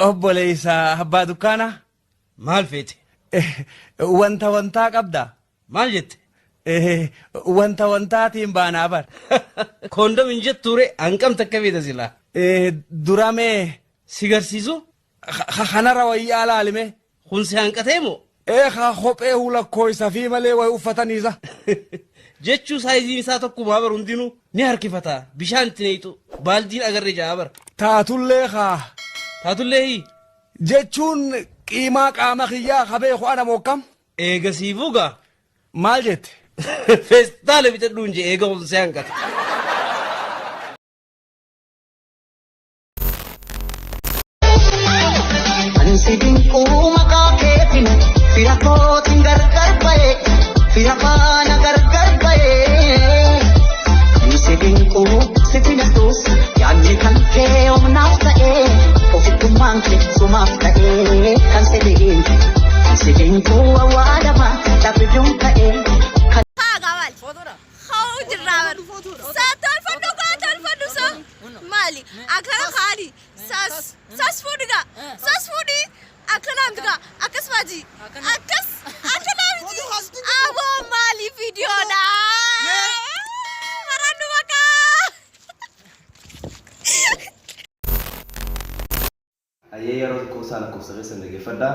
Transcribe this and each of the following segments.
Obboleessa abbaa dukkaanaa. Maal feete? Wanta wantaa qabda. Maal jette? Wanta wantaatiin baanaa bar. Koondom hin jettuure hanqam takka feeta silaa. Duramee. Si garsiisu? Kanarra wayyaa laalime. Kun si hanqatee moo? Ee kaa kophee hulakkoo fi malee wayi uffataniisa. Jechuu saayiziin isaa tokkumaa bar hundinuu ni harkifata. Bishaan itti neeyxu. Baaldiin agarre ja'a bar. Taatullee kaa. Taatullee hii? Jechuun qiimaa qaama kiyyaa ka beeku ana mokkam. Eega siifuu gaa. Maal jette? Feestaala bitadhuun jee eega kun si hanqate. Ansi dinquu maqaa keetiin fira kootiin gargar ba'e fira faana gargar ba'e. Ansi dinquu si filatus yaadni kan kee humnaaf ta'e ofittummaan kee sumaaf ta'e kan si dinqu. Ansi dinquu awwaalama dhabduun ta'e. Haa maali? Haa jirraa bar. Saa tolfadhu gaa tolfadhu saa. Maali? Akkana kaani. Sas sas fuudhi gaa. Sas fuudhi. Akkana miti gaa. Akkas maji. Akkas akkana miti. Aboo maali viidiyoodha? Marannu maqaa. Hayyee yeroo lakkoofsaa lakkoofsa keessan dhaggeeffadhaa.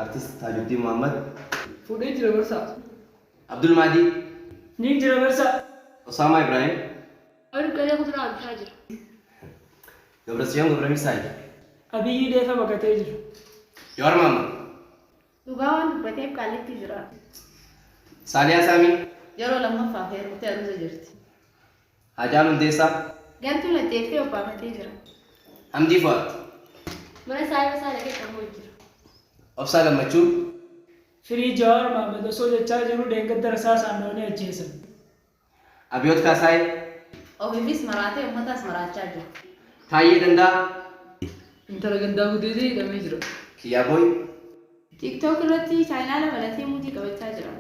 Artist Taajuddiin Muhammad. Fuudhee jira barsaa. Abdul Maadii. Niin jira barsaa. Osaamaa Ibraahim. Ani qalee kuduraa bitaa jira. Gabrasiyoon Gabramisaayil. Abiyyi dheefa baqatee jira. Jawaar Mohammad. Dhugaa waan dubbateef qaallitti jira. Saaliyaa Saamii. Yeroo lammaffaaf heerumtee aruuza jirti. Haacaaluu Hundeessaa. Gantuun ajjeeftee obbaafatee jira. Hamdii Fu'aad. Mana saahiba isaa dhaqee qabuu jira. Obsaa Gammachuu. Firii Jawaar Mohaammed osoo jechaa jiruu dheengadda rasaasaan dhawanii ajjeesan. Abiyoot Kaasaayee. Ofiifis maraatee ummataas maraachaa jira. Taayyee Danda'aa. Intala gandaa gudeedee hidhamee jira. Kiyyaa Booy. TikTok irratti chaayinaala banatee muudii qabachaa jira.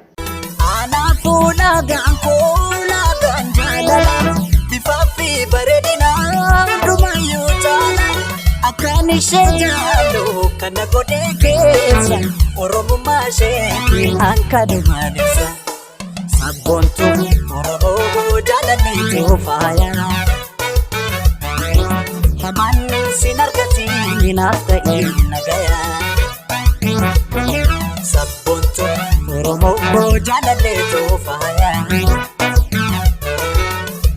Anaafuu laagaan koo laagaan jaalala bifaa fi bareedina hundumayyuu caala akkaan ishee jaallu kana godhee keessa oromummaa ishee hankanumaan ibsa sabboontu oromoo jaalalleetu faaya hamaan sin argatiin naaf ta'e nagaya. Sabboontu Oromoo jaalalleetu faaya.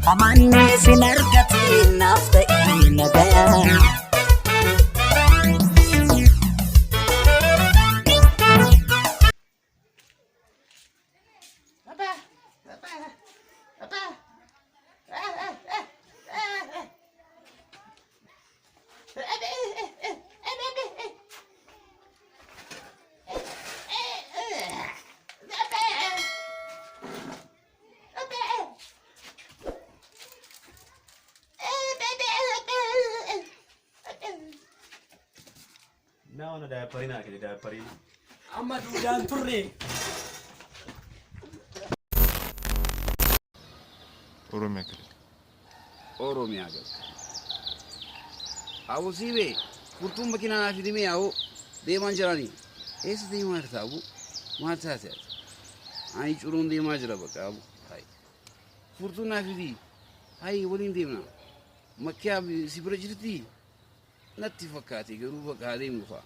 Hamaan sin argatiin naaf ta'e nagaya. Naa daayapparii naa kenne daayapparii. Amma duudaan turre. Oromiyaa kilil. Oromiyaa galte. Aboo sii bee furtuun makiinaa naa fidimee aboo deemaan jirani. Eessa deemaa jirta aboo? Maal taate ati? Ani curuun deemaa jira bakka aboo. Hayi. Furtuu naa fidii. Hayi waliin deemna. Makkiyaa si bira jirtii? Natti fakkaate garuu bakka haa deemnu kaa.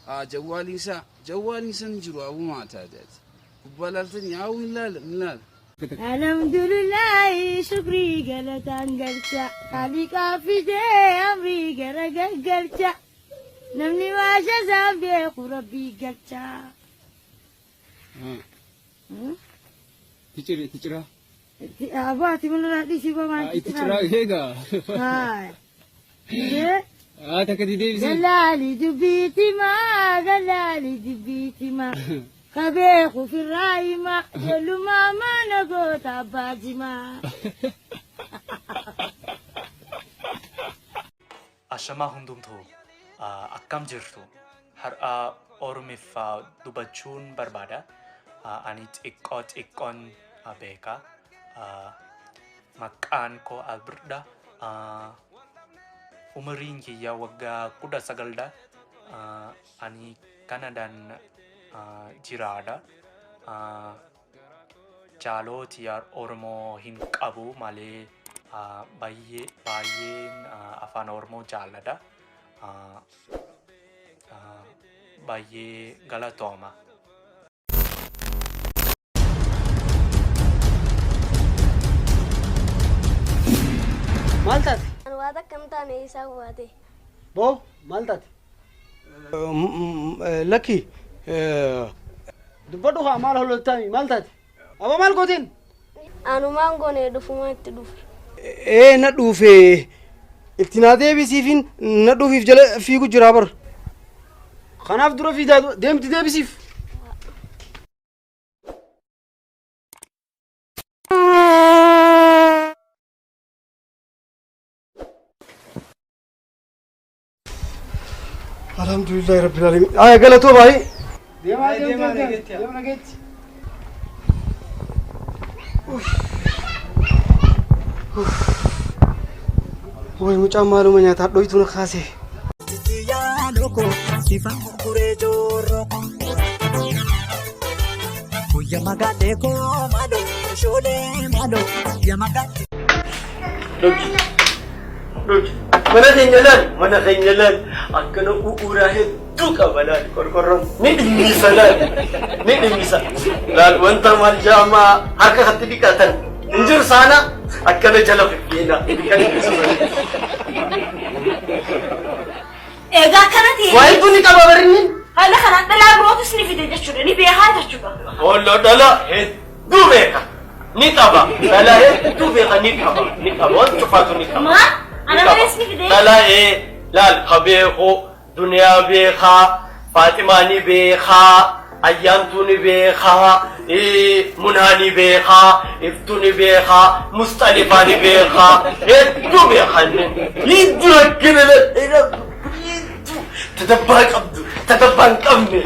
Haa jawwaaliin isaa jawwaaliin isaa hin jiru aboo maal taate ati? Kubbaa laaltanii haa hin laala hin laala. Alhamdulillahi shukrii galataan galcha Khaliqaa fidee amrii gara gaggalcha Namni maasha isaan beeku rabbii galcha. Itti ciraa. Abaati mul'ata dhiisii bamaan Itti ciraa eegaa. Haa. Didee. Haa takka itti deebisee. Galaali dubbiitimaa galaali dubbiitimaa ka beeku firraa himaa ijoollummaa mana goota abbaa jimaa. Ashamaa hundumtuu akkam jirtu har'a Oromiffa dubbachuun barbaada ani xiqqoo xiqqoon beeka maqaan koo Albirdha. Umuriin kiyya waggaa 19dha. Ani Kanadaan jiraadha. Jaalooti Oromoo hin qabu malee baay'ee baay'een afaan Oromoo jaalladha. Baay'ee galatooma. Maal taate? Ani waan akka hin taane isaan waate. Boo maal taate? Lakki dubbadhu haa maal holottaami maal taate? Aboo maal gooteen? Anumaan goone dhufumaa itti dhufe. Ee na dhuufe itti naa deebisiifin na dhuufiif jala fiigu jira bar. Kanaaf dura fiidaa deemti deebisiif. Alhamdulillahi rabbil alamin. Aya galatoo baay'ee. Deemaa deemaa deemaa nageetti. Way mucaan maaluma nyaataa dhoytuu na kaasee. Mana keenya laal, mana keenya laal akkana u'uuraa hedduu qaba laal qorqorroon ni dhimmisa laal ni dhimmisa laal wanta maal jaamaa harka katti dhiqatan hin jiru saana akkana jala fiffiina kan dhimmisu Egaa akkana ta'e. Waa hedduu ni qaba barinni. Haala kanaan dhalaa birootis ni fide jechuudha. Ni beekaa jechuudha. Holloo dhala hedduu beeka. Ni qaba. Dhala hedduu beeka ni qaba. Ni qaba. Waan cufaatu ni qaba. Maa? Ana malees ni fide. Dhala ee laal ka beeku duniyaa beekaa Faaximaa ni beekaa Ayyaantuu ni beekaa Munaa ni beekaa Iftuu ni beekaa Musxalifaa ni beekaa hedduu beekaa inni. Hedduu rakkina hedduu tadabbaa qabdu tadabbaa hin qabne.